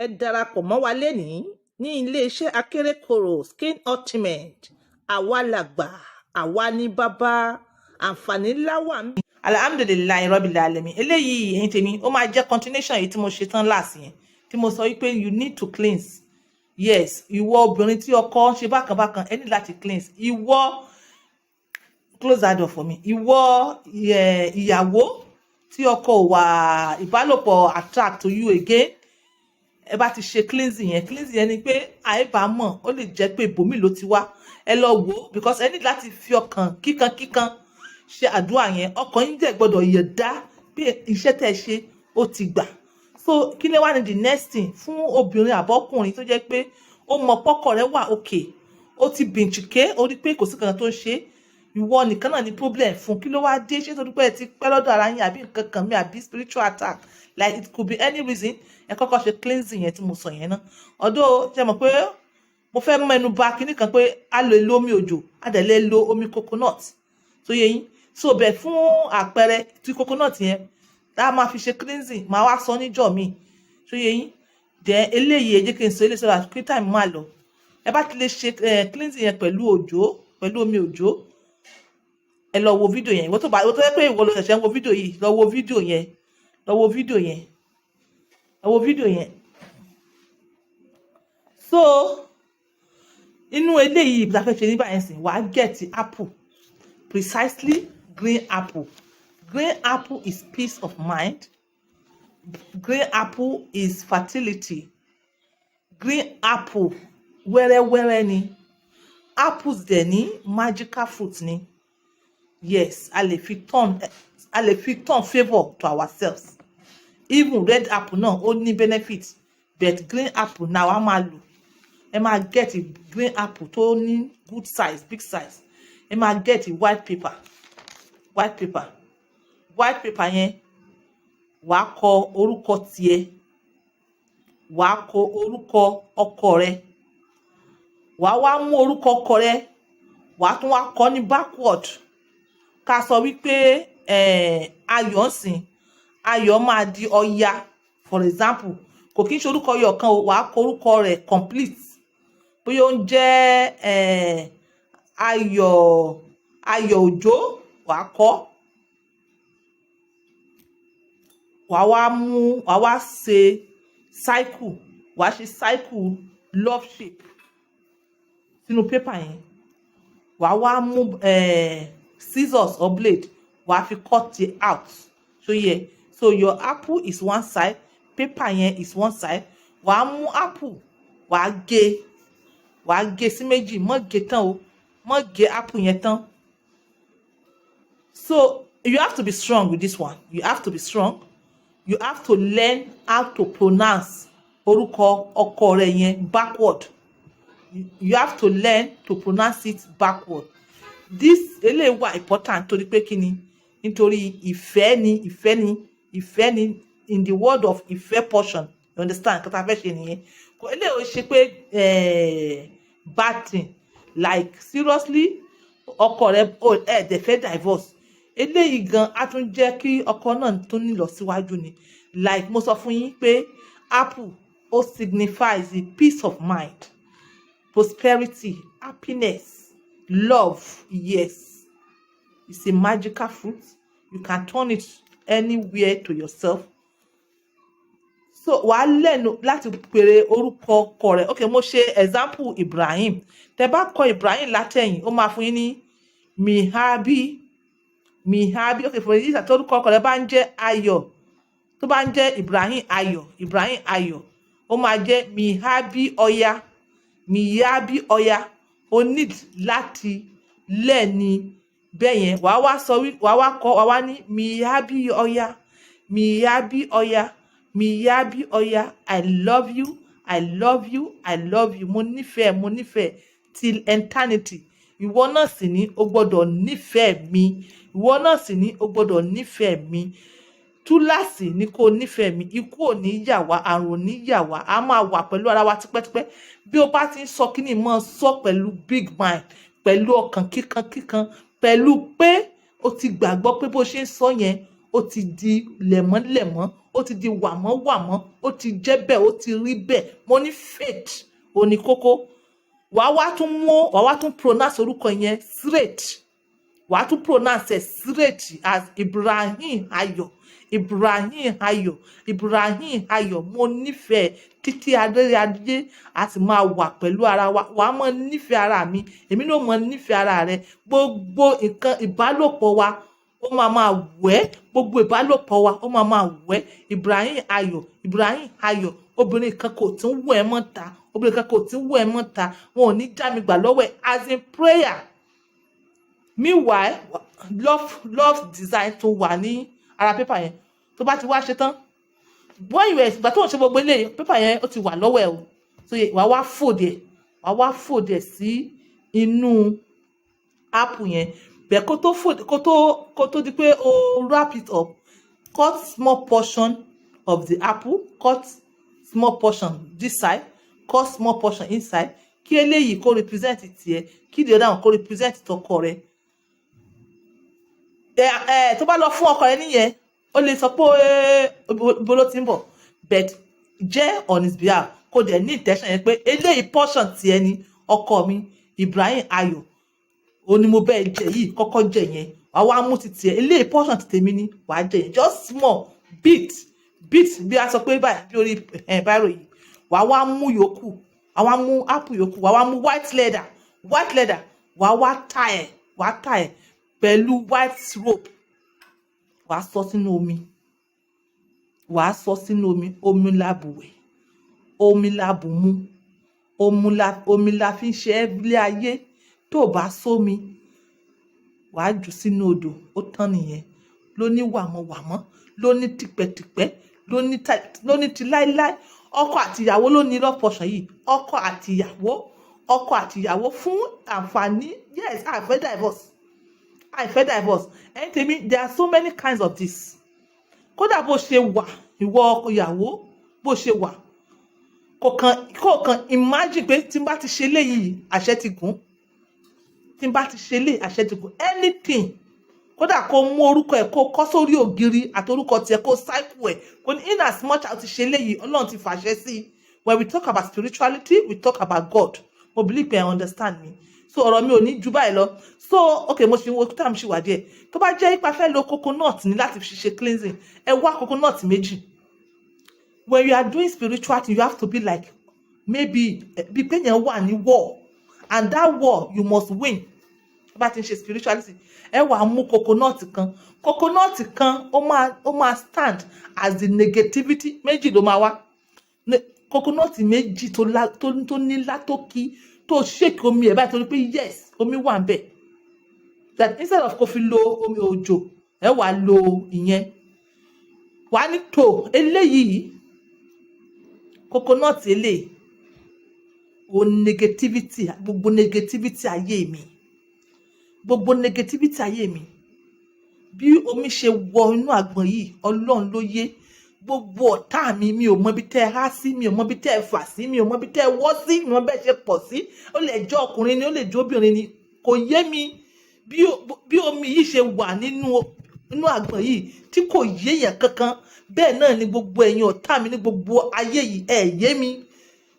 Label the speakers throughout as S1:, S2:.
S1: Ẹ darapọ̀ mọ́ wa lónìí ní iléeṣẹ́ Akérèkọ́rò Skin Ultimate. Àwa làgbà, àwa ní bàbá, àǹfààní ńlá wà ń. Alhamdulillahi rabbil alamin. Eléyìí, ẹ̀yin tèmi, ó máa jẹ́ continuation èyí tí mo ṣe tán last yẹn, tí mo sọ wípé you need to cleanse. Yes, ìwọ obìnrin tí ọkọ ń ṣe bákan bákan, ẹ ní láti cleanse. Ìwọ, close that door for me. Ìwọ ìyàwó tí ọkọ ò wà ìbálòpọ̀ attract to you again, ẹ bá ti ṣe cleansing yẹn. Cleansing yẹn ni pé àìbámọ̀, ó lè jẹ́ pé ibòmíì ló ti wá. Ẹ lọ wò ó, because ẹ ní láti fi ọkàn kíkan kíkan ṣe àdúrà yẹn. Ọkàn yín dẹ̀ gbọ́dọ̀ yẹ̀ dá pé iṣẹ́ tẹ́ ẹ ṣe, ó ti gbà. So kí ni wá ní the next thing fún obìnrin àbọ́kùnrin tó jẹ́ pé ó mọ pọ́kọ rẹ̀ wà okay, ó ti bìnchìké, ó rí pé kò sí kankan tó ń ṣe é, ìwọ nìkan náà ní problem fún? Kí ló wá dé? Ṣé torí pé ẹ ti pẹ́ lọ́dọ̀ ara yín, àbí nǹkan kan mi, àbí spiritual attack? Like, it could be any reason. Ẹ kọ́kọ́ ṣe cleansing yẹn tí mo sọ yẹn náà. Ọ̀dọ́ ṣe mọ̀ pé mo fẹ́ mẹ́nu bà kinní kan pé a lè lo omi òjò, a dẹ̀ lè lo omi coconut tó yẹ yín. So bẹ̀ fún àpẹẹrẹ tí coconut yẹn tá a máa fi ṣe cleansing, máa wá sọ níjọ́ míì tó yẹ yín. Then eléyìí, ẹ jẹ́ kí n sọ eléyìí sọ́dọ̀ kí time máa lọ. Ẹ bá ti lè ṣe cleansing yẹn pẹ̀lú òjò, pẹ̀lú omi òjò, ẹ lọ wo fídíò yẹn. Ìwọ tó yẹ pé ìwọ ló ṣẹ̀ṣẹ̀ ń wo fídíò yìí, lọ wo fídíò yẹn, lọ wo fídíò yẹn, lọ wo fídíò yẹn. So inú eléyìí la fẹ́ ṣe ní báyìí sìn, wàá get apple, precisely green apple. Green apple is peace of mind, green apple is fertility, green apple wẹ́rẹ́wẹ́rẹ́ ni. Apples dẹ̀ ní magical fruit ni. Yes, a lè fi turn favour to ourselves. Even red apple náà, ó ní benefit, but green apple náà wàá máa lò. Ẹ máa get green apple tó ní good size, big size. Ẹ máa get white paper. White paper, white paper yẹn, wàá kọ orúkọ tiẹ̀, wàá kọ orúkọ ọkọ rẹ, wàá wá mú orúkọ ọkọ rẹ, wàá tún wá kọ ní backward. Ká sọ wípé Ayọ̀ ń sìn, Ayọ̀ máa di Ọya, for example. Kò kí ń ṣe orúkọ ọyọ kan o, wàá kọ orúkọ rẹ̀ complete, bóyá ó ń jẹ́ Ayọ̀, Ayọ̀ Òjó, wàá kọ. Wàá wá mú, wàá wá ṣe cycle, wàá ṣe cycle love shape sínú paper yẹn. Wàá wá mú scissors or blade, wàá fi cut it out. So yeah, so your apple is one side, paper yẹn is one side. Wàá mú apple, wàá gé, wàá gé sí méjì. Má gé tán o, má gé apple yẹn tán. So you have to be strong with this one. You have to be strong. You have to learn how to pronounce orúkọ ọkọ rẹ yẹn backward. You have to learn to pronounce it backward. This eléyìí wà important torí pé kí ni? Nítorí ìfẹ́ ni, ìfẹ́ ni, ìfẹ́ ni, in the word of ìfẹ́ portion, you understand? Nǹkan tá a fẹ́ ṣe nìyẹn. Kò eléyìí ó ṣe pé bad thing. Like, seriously, ọkọ rẹ ẹ dẹ̀ fẹ́ divorce, eléyìí gan á tún jẹ́ kí ọkọ náà tún ní ìlọsíwájú ni. Like mo sọ fún yín pé apple, ó signifies the peace of mind, prosperity, happiness, love. Yes, it's a magical fruit. You can turn it anywhere to yourself. So wàá lẹ́nu láti pèrè orúkọ ọkọ rẹ̀. Ok, mo ṣe example Ibrahim. Tẹ bá kọ Ibrahim látẹ̀yìn, ó máa fún yín ní Mihabi, Mihabi. Ok, for instance, orúkọ ọkọ rẹ̀ bá ń jẹ́ Ayọ̀, tó bá ń jẹ́ Ibrahim Ayọ̀, Ibrahim Ayọ̀, ó máa jẹ́ Mihabi Ọya, Mihabi Ọya. O need láti lẹ́ni bẹ́ẹ̀ yẹn. Wàá wá sọ wí, wàá wá kọ, wàá wá ní Mihabi Ọya, Mihabi Ọya, Mihabi Ọya, I love you, I love you, I love you. Mo nífẹ̀ẹ́, mo nífẹ̀ẹ́ till eternity. Ìwọ náà sì ní o gbọ́dọ̀ nífẹ̀ẹ́ mi, ìwọ náà sì ní o gbọ́dọ̀ nífẹ̀ẹ́ mi. Túláàsì ní kó nífẹ̀ẹ́ mi. Ikú ò ní yà wá, àrùn ò ní yà wá, a máa wà pẹ̀lú ara wa tipẹ́tipẹ́. Bí o bá ti ń sọ kíní, mọ́ sọ pẹ̀lú big mind, pẹ̀lú ọkàn kíkan kíkan, pẹ̀lú pé o ti gbàgbọ́ pé bó ṣe ń sọ yẹn, ó Ó ti di lẹ̀mọ́lẹ̀mọ́, ó ti di wàmọ́wàmọ́, ó ti jẹ́ bẹ́ẹ̀, ó ti rí bẹ́ẹ̀. Mo ní faith ò ní kókó. Wàá wá tún mú, wàá wá tún pronounce orúkọ yẹn straight. Wàá tún pronounce ẹ̀ straight as Ibrahim Ayọ̀, Ibrahim Ayọ̀, Ibrahim Ayọ̀. Mo nífẹ̀ẹ́ títí adéyadé, a sì máa wà pẹ̀lú ara wa. Wàá mọ̀ nífẹ̀ẹ́ ara mi, èmi náà mọ̀ nífẹ̀ẹ́ ara rẹ. Gbogbo nǹkan ìbálòpọ̀ wa, ó máa máa wẹ̀. Gbogbo ìbálòpọ̀ wa, ó máa máa wẹ̀. Ibrahim Ayọ̀, Ibrahim Ayọ̀. Obìnrin kan kò tún wù ẹ́ mọ́ ta, obìnrin kan kò tún wù ẹ́ mọ́ ta, wọn ò ní já mi gbà lọ́wọ́ ẹ̀, as in prayer. Meanwhile, love design tó wà ní ara pépà yẹn, tó bá ti wá ṣe tán, when you ìgbà tó ń ṣe gbogbo eléyìí, pépà yẹn ó ti wà lọ́wọ́ ẹ̀ o. So wàá wá fold ẹ̀, wàá wá fold ẹ̀ sí inú apple yẹn bẹ́ẹ̀. Kó tó fold, kó tó di pé o wrap it up, cut small portion of the apple. Cut small portion this side, cut small portion inside. Kí eléyìí kó represent tiẹ̀, kí the other one kó represent tọkọ rẹ. Ẹ ẹ, tó bá lọ fún ọkọ rẹ nìyẹn, ó lè sọ pé ibo ló ti ń bọ̀, but jẹ́ on his behalf, kó dẹ̀ ní intention yẹn pé eléyìí portion tiẹ̀ ni, ọkọ mi Ibrahim Ayọ̀, ó ní mo bẹ́ẹ̀ jẹ yìí, kọ́kọ́ jẹ yẹn. Wàá wá mú ti tiẹ̀, eléyìí portion ti tèmi ni, wàá jẹ yẹn, just small bit bit, bí a sọ pé báyìí, bí orí ẹ̀ báyìí yìí. Wàá wá mú yòókù, wàá wá mú apple yòókù, wàá wá mú white leather, white leather, wàá wá tie ẹ̀, wàá tie ẹ̀ pẹ̀lú white rope. Wàá sọ sínú omi, wàá sọ sínú omi. Omi la bùwẹ̀, omi la bù mu, omi la fi ń ṣe ilé ayé. Tó o bá sómi, wàá jù sínú odò, ó tán nìyẹn. Ló ní wàmọ̀wàmọ́, ló ní tipẹ́tipẹ́, ló ní ti láíláí. Ọkọ àti ìyàwó ló ní love portion yìí. Ọkọ àti ìyàwó, ọkọ àti ìyàwó, fún àǹfààní. Yes, àìfẹ́ divorce, àìfẹ́ divorce. Ẹ̀yin tèmi, there are so many kinds of this. Kódà bó ṣe wà, ìwọ ìyàwó, bó ṣe wà, kò kàn imagine pé tí n bá ti ṣe léyìí, àṣẹ ti gùn. Tí n bá ti ṣe léyìí, àṣẹ ti gùn. Anything, kódà kó mú orúkọ ẹ̀, kó kọ sórí ògiri, àti orúkọ tiẹ̀, kó cycle ẹ̀, kó ní in as much as ti ṣe léyìí, Ọlọ́run ti fàṣẹ sí i. When we talk about spirituality, we talk about God. Mo believe pé I understand me. So ọ̀rọ̀ mi ò ní ju báyìí lọ. So okay, mo ṣe wo time, ṣì wà díẹ̀. Tó bá jẹ́ ipa fẹ́ lo coconut ní láti fi ṣe cleansing, ẹ wá coconut méjì. When you are doing spiritual thing, you have to be like maybe bí pé yẹn wà ní war, and that war you must win. Tó bá ti ń ṣe spirituality, ẹ wà mú coconut kan. Coconut kan, ó máa stand as the negativity. Méjì ló máa wá. Coconut méjì tó lá, tó nílá, tó kí, tó shake omi ẹ̀ báyìí, torí pé yes, omi wà ń bẹ̀, that instead of kó fi lo omi òjò, ẹ wà lo ìyẹn. Wà ní tó eléyìí, coconut eléyìí o, negativity, gbogbo negativity ayé mi, gbogbo negativity ayé mi, bí omi ṣe wọ inú àgbọn yìí, Ọlọ́run ló yé. Gbogbo ọ̀tá mi, mi ò mọ ibi tẹ́ ẹ há sí, mi ò mọ ibi tẹ́ ẹ fà sí, mi ò mọ ibi tẹ́ ẹ wọ́ sí, mi ò mọ bẹ́ẹ̀ ṣe pọ̀ sí. Ó lè jẹ́ ọkùnrin ni, ó lè jẹ́ obìnrin ni, kò yé mi. Bí omi yìí ṣe wà nínú àgbọn yìí tí kò yéèyàn kankan, bẹ́ẹ̀ náà ni gbogbo ẹ̀yin ọ̀tá mi ní gbogbo ayé yìí, ẹ̀ yé mi.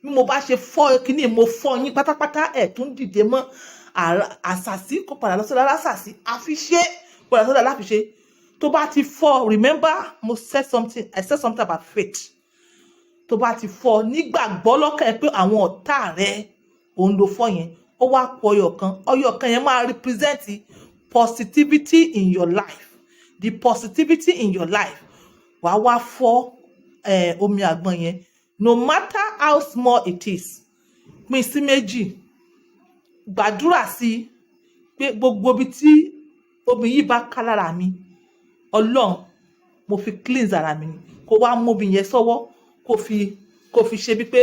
S1: Bí mo bá ṣe fọ́ kíní, mo fọ́ yín pátápátá, ẹ̀ tún dìde mọ́. Àṣàsí kó padà lọ sọ́dọ̀ alásàsí, àfiṣe padà sọ́dọ̀ aláfiṣe. Tó bá ti fọ́, remember mo said something, I said something about faith. Tó bá ti fọ́, nígbàgbọ́ lọ́kàn ẹ pé àwọn ọ̀tá rẹ òun ló fọ́ yẹn. Ó wá kù ọyọ kan. Ọyọ kan yẹn máa represent positivity in your life, the positivity in your life. Wàá wá fọ́ omi àgbọn yẹn, no matter how small it is, pín sí méjì. Gbàdúrà sí i pé gbogbo ibi tí omi yìí bá ká lára mi, Ọlọ́run, mo fi cleanse ara mi ni. Kó wá mú omi yẹn sọ́wọ́, kó fi ṣe bí pé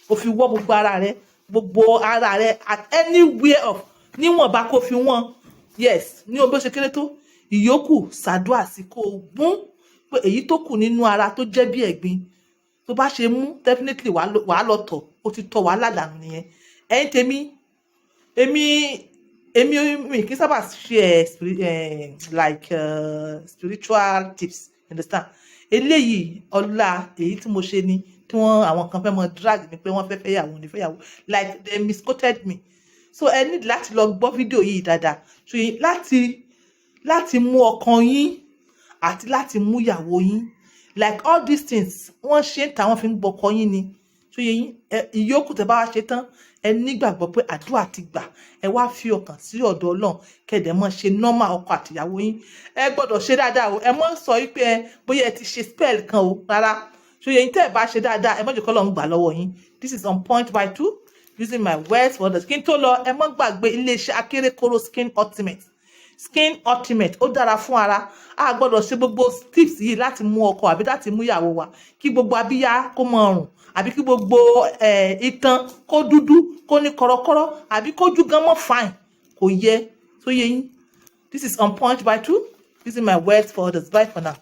S1: kó fi wọ́ gbogbo ara rẹ, gbogbo ara rẹ, at anywhere of níwọ̀nba, kó fi wọ́n, yes, ní omi bó ṣe kéré tó. Ìyókù, ṣàdúrà sí, kó o gún pé èyí tó kù nínú ara tó jẹ́ bí ẹ̀gbin, tó bá ṣe mú, definitely wàá lọ tọ̀, ó ti tọ̀ wàhálà dànù nìyẹn. Ẹ̀yin tèmi, èmi Èmi mi kì í sábà share like spiritual tips, you understand? Eléyìí, ọlá èyí tí mo ṣe ni tí wọ́n, àwọn kan fẹ́ mọ drag mi pé wọ́n fẹ́ fẹ́yàwó ní fẹ́yàwó, like they misquoted me. So ẹ need láti lọ gbọ́ fídíò yìí dáadáa. So láti mú ọkàn yín àti láti mú ìyàwó yín, like all these things wọ́n ṣe ń ta, wọ́n fi ń gbọ́kọ yín ni. So yẹ yín, ìyókù tẹ́ bá wá ṣe tán, ẹ nígbàgbọ́ pé àdúrà ti gbà, ẹ wá fi ọkàn sí ọ̀dọ̀ Ọlọ́run, kẹ̀dẹ̀ mọ́ ṣe normal ọkọ àtìyàwó yín. Ẹ gbọ́dọ̀ ṣe dáadáa o. Ẹ mọ́ sọ wípé ẹ bóyá ẹ ti ṣe spell kan o, rárá. So yẹ yín, tẹ́ ẹ bá ṣe dáadáa, ẹ má jẹ́ k'Ọlọ́run gbà lọ́wọ́ yín. This is On Point by Two, using my words for others. Kí n tó lọ, ẹ má gbàgbé iléeṣẹ́ Akérèkọ́rọ́ Skin Ultimate. Skin Ultimate, ó dára fún ara. A gbọ́dọ̀ ṣe gbogbo tips yìí láti mú ọkọ àbí láti mú ìyàwó wa, kí gbogbo abíyá kó mọ ọrùn, àbí kí gbogbo itan kó dúdú, kó ní kọ̀rọ̀kọ̀rọ̀, àbí kójú gan mọ́ fine, kò yẹ tó yẹ yín. This is On Point by Two, using my words for others. Bye for now.